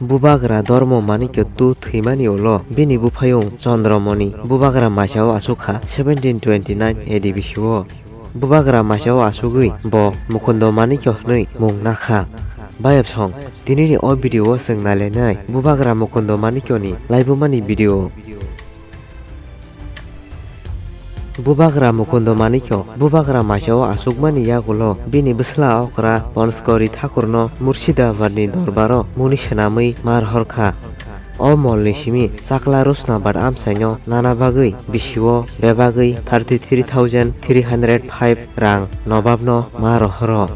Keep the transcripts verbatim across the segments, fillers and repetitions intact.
Bubagra Dharma Manikya two thwimani ulo bini buphayung Chandramani bubagra maisao aswk kha seventeen twenty-nine A D bisio. Bubagra maisao aswgwi bo Mukunda Manikya hwnwi mung nakha. Bayapsong, tinini o video o chwng nailainai Bubagra Mukunda Manikyani laibumani video. Bubagra Mukunda Manikya bubagra maisao aswkmani yagulo bini bwsla okra Panchkori Thakurno Murshidabadni dorbaro muni swnamwi ma rohorkha. O molni simi chakla Rusnabad amchaino nana bagwi bisio bebagwi thirty three thousand three hundred five rang nobabno ma rohoro.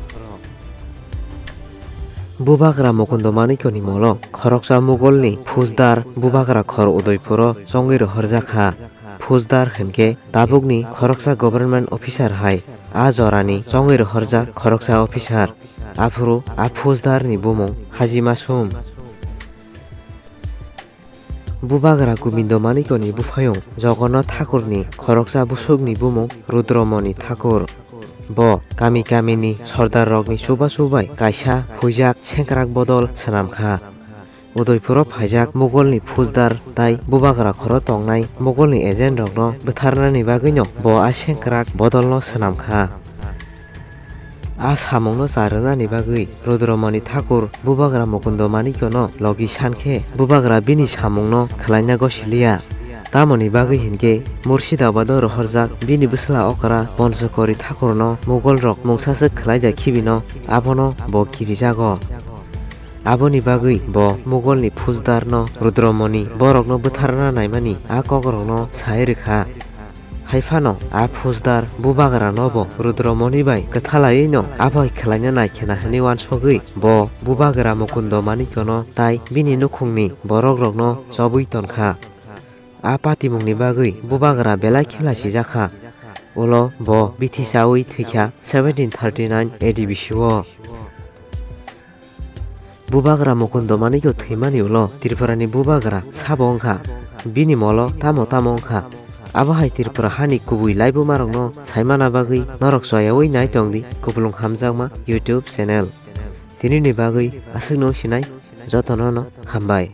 Bubagra Mukunda Manikyani molo khoroksa Mugolni Phusdar bubagra khor Udaipuro chongwi rohorjakha. Phusdar hinkhe tabukni khoroksa government officer hai a jorani chongwi rohorjak khoroksa officer. Aphuru a Phusdarni bumung Haji Masum. Bubagra Gobindo Manikyani buphayung Jagannath Thakurni khoroksa busukni bumung Rudramani Thakur. Bo kami kamini sordarrokni chubachu bai kaisa huijak sengkrak bodol swnamkha. Udaipuro phaijak Mugolni Phusdar tai bubagra khoro tongnai Mugolni agent rokno bwtharnani bagwino bo a sengkrak bodolno swnamkha. A samungno charwnani bagwi Rudramani Thakur bubagra Mukunda Manikyano logi sankhe bubagra bini samungno khwlaina gosiliya. Tamoni bagwi hinkhe Murshidabado rohorjak bini bwsla okra Panchkori Thakurno Mugolrok mungsaswk khwlaida khibino abono bo kirijago. Aboni bagwi bo Mugolni Phusdarno Rudramani borokno bwtharna naimani a kokrokno sai rwkha. Hai phano a Phusdar bubagrano bo Rudramani bai kwthalaiwi no aphai khwlaina nai khena hwnwi uansugwi bo bubagra Mukunda Manikyano tai bini nukhungni borokrokno chobwi tonkha. A patimungni bagwi bubagra belai khe lachijakha. Ulo bo bithi chaui thwikha seventeen thirty-nine A D bisio. Bubagra Mukunda Manikya thwimani ulo Tripurani bubagra sabo wngkha. Bini molo tamo tamo wngkha. Abo hai Tripura hani kubui laibumarokno saimana bagwi norok choyaui nai tongdi Kupulung Hamjakma YouTube channel. Tinini bagwi aswkno sinai, jotono no hambai.